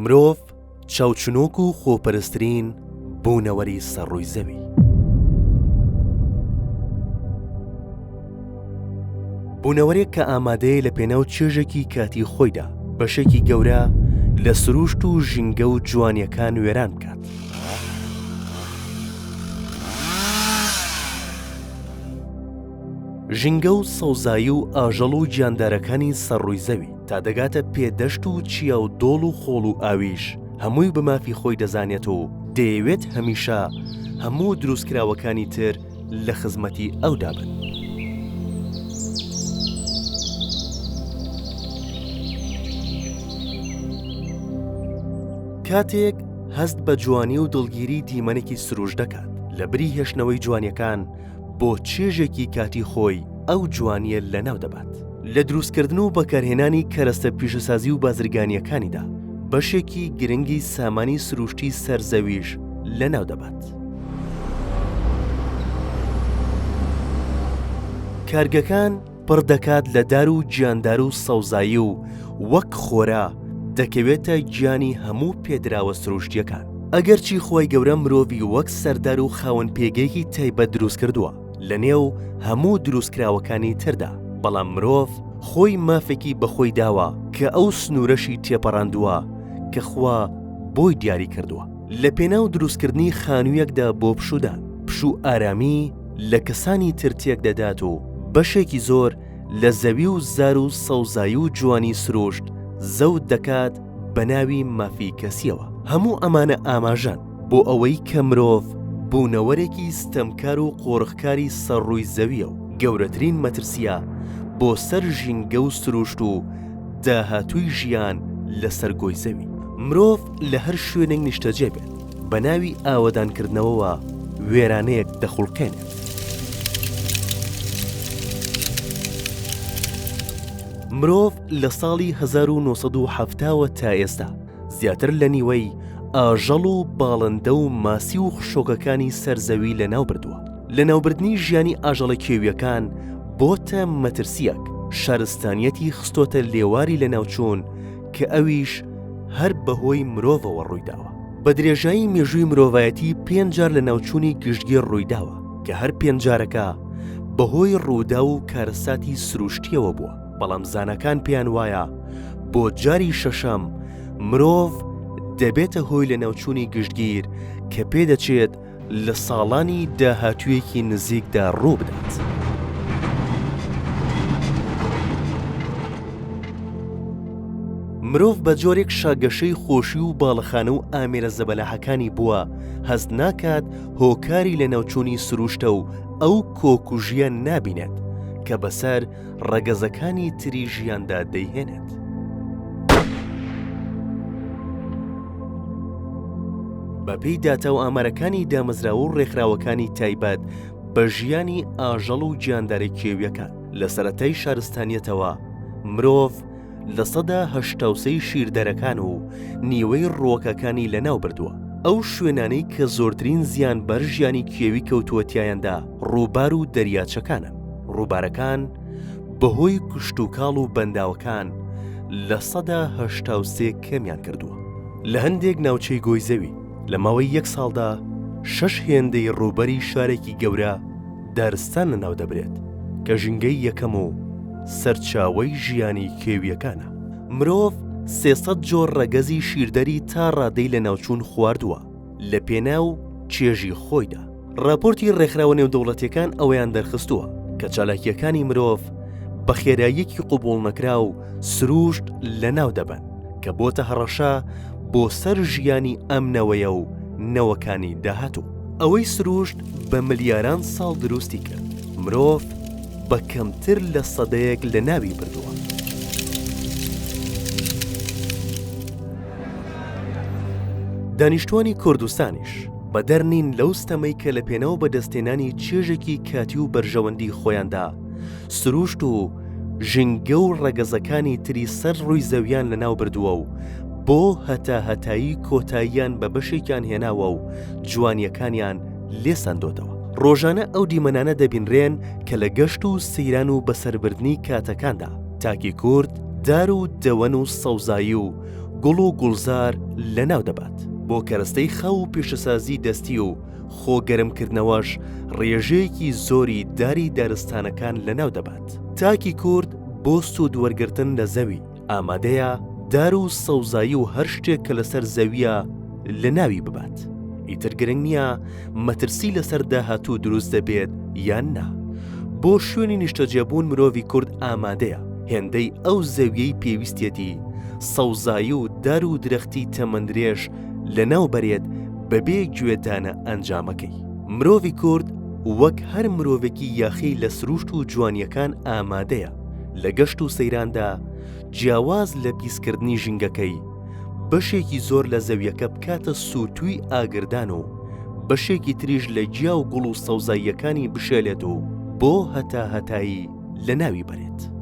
مرۆڤ چاوچنۆک و خۆپەرسترین بوونەوەری سەر ڕووی زەوی. بوونەوەرێک کە ئامادەیە لە پێناو چێژێکی کاتی خۆیدا بەشێکی گەورە لە سروشت و ژینگە و جوانیەکان وێران بکات. ژینگە و سەوزایی و ئاژەڵ و گیاندارەکانی سەر ڕووی زەوی تا دەگاتە پێدەشت و چیا و دۆڵ و خۆڵ و ئاویش هەمووی بە مافی خۆی دەزانێت و دەیەوێت هەمیشە هەموو دروستکراوەکانی تر لە خزمەتی ئەودا بن. کاتێک هەست بە جوانی و دڵگیری دیمەنێکی سروشت دەکات، لەبری هێشتنەوەی جوانیەکان بۆ چێژێکی کاتی خۆی ئەو جوانیە لەناو دەبات. لە دروستکردن و بەکارهێنانی کەرەستە پیشەسازی و بازرگانیەکانیدا بەشێکی گرنگی سامانی سروشتی سەر زەویش لەناو دەبات. کارگەکان پڕ دەکات لە دار و گیاندار و سەوزایی و وەک خۆرا دەکەوێتە گیانی هەموو پێدراوە سروشتیەکان. ئەگەرچی خوای گەورە مرۆڤی وەک سەردار و خاوەن پێگەیەکی تایبەت دروست کردووە لە نێو هەموو دروستکراوەکانی تردا، بەڵام مرۆڤ خۆی مافێکی بە خۆی داوە کە ئەو سنوورەشی تێپەڕاندووە کە خوا بۆی دیاری کردووە. لە پێناو دروستکردنی خانوویەکدا بۆ پشوودان، پشوو ئارامی لە کەسانی تر تێک دەدات و بەشێکی زۆر لە زەوی و زار و سەوزایی و جوانی سروشت زەوت دەکات بە ناوی مافی کەسییەوە. هەموو ئەمانە ئاماژەن بۆ ئەوەی کە مرۆڤ بوونەوەرێکی ستەمکار و قۆرخکاری سەر ڕووی زەوییە و گەورەترین مەترسییە بۆ سەر ژینگە و سروشت و داهاتووی ژیان لەسەر گۆی زەوی. مرۆڤ لە هەر شوێنێک نیشتەجێ بێت، بە ناوی ئاوەدانکردنەوەوە وێرانەیەک دەخوڵقێنێت. مرۆڤ لە ساڵی 1970 وە تا ئێستا زیاتر لە نیوەی ئاژەڵ و باڵندە و ماسی و خشۆکەکانی سەر زەوی لەناو بردووە. لەناوبردنی ژیانی ئاژەڵە کێوییەکان بۆتە مەترسییەک، شارستانیەتی خستۆتە لێواری لەناوچوون کە ئەویش هەر بەهۆی مرۆڤەوە ڕوویداوە. بە درێژایی مێژووی مرۆڤایەتی پێنج جار لەناوچوونی گشتگیر ڕوویداوە کە هەر پێنج جارەکە بەهۆی ڕووداو و کارەساتی سروشتییەوە بووە، بەڵام زاناکان پێیان وایە بۆ جاری شەشەم مرۆڤ دەبێتە هۆی لەناوچوونی گشتگیر کە پێدەچێت لە ساڵانی داهاتوویەکی نزیکدا ڕووبدات. مرۆڤ بە جۆرێک شاگەشەی خۆشی و باڵەخانە و ئامێرە زەبەلاحەکانی بووە، هەست ناکات هۆکاری لەناوچوونی سروشتە و ئەو کۆکوژییە نابینێت کە بەسەر ڕەگەزەکانی تری ژیاندا دەیهێنێت. بەپێی داتا و ئامارەکانی دامەزراوە و ڕێکخراوەکانی تایبەت بە ژیانی ئاژەڵ و گیاندارە کێویەکان لە سەرەتای شارستانیەتەوە مرۆڤ 83% شیردەرەکان و نیوەی ڕووەکەکانی لەناو بردووە. ئەو شوێنانەی کە زۆرترین زیان بەر ژیانی کێوی کەوتووە تیایاندا ڕووبار و دەریاچەکانن. ڕووبارەکان بەهۆی کشتوکاڵ و بەنداوەکان 83% کەمیان کردووە. لە هەندێک ناوچەی گۆی زەوی لە ماوەی یەک ساڵدا شەش هێندەی ڕووبەری شارێکی گەورە دارستان لەناو دەبرێت کە ژینگەی یەکەم و سەرچاوەی ژیانی کێوییەکانە. مرۆڤ 300 جۆر ڕەگەزی شیردەری تا ڕادەی لەناوچوون خواردووە لە پێناو چێژی خۆیدا. ڕاپۆرتی ڕێکخراوە نێودەوڵەتیەکان ئەوەیان دەرخستووە کە چالاکییەکانی مرۆڤ بە خێراییەکی قبوڵنەکراو سروشت لەناو دەبەن کە بۆتە هەڕەشە بۆ سەر ژیانی ئەم نەوەیە و نەوەکانی داهاتوو. ئەوەی سروشت بە ملیاران ساڵ دروستی کرد، مرۆڤ بە کەمتر لە سەدەیەک لەناوی بردووە. دانیشتوانی کوردستانیش بەدەر نین لەو ستەمەی کە لە پێناو بەدەستهێنانی چێژێکی کاتی و بەرژەوەندی خۆیاندا سروشت و ژینگە و ڕەگەزەکانی تری سەر ڕووی زەویان لەناو بردووە و بۆ هەتاهەتایی کۆتاییان بە بەشێکیان هێناوە و جوانییەکانیان لێ سەندۆتەوە. ڕۆژانە ئەو دیمەنانە دەبینرێن کە لە گەشت و سەیران و بەسەربردنی کاتەکاندا تاکی کورد دار و دەوەن و سەوزایی و. گوڵ و گوڵزار لەناو دەبات. بۆ کەرەستەی خاو و پیشەسازی دەستی و خۆ گەرمکردنەوەش ڕێژەیەکی زۆری داری دارستانەکان لەناو دەبات. تاکی کورد بۆ سوود وەرگرتن لە زەوی، ئامادەیە دار و سەوزایی و هەر شتێک کە لەسەر زەوییە لەناوی ببات. ئیتر گرنگ نییە مەترسی لەسەر داهاتوو دروست دەبێت یان نا. بۆ شوێنی نیشتەجێبوون مرۆڤی کورد ئامادەیە هێندەی ئەو زەویەی پێویستیەتی سەوزایی و دار و درەختی تەمەندرێژ لەناو بەرێت بەبێ گوێدانە ئەنجامەکەی. مرۆڤی کورد وەک هەر مرۆڤێکی یاخی لە سروشت و جوانیەکان ئامادەیە لە گەشت و سەیراندا جیاواز لە پیسکردنی ژینگەکەی بەشێکی زۆر لە زەویەکە بکاتە سووتووی ئاگردان و بەشێکی تریش لە گیا و گوڵ و سەوزاییەکانی بشێلێت و بۆ هەتاهەتایی لەناوی بەرێت.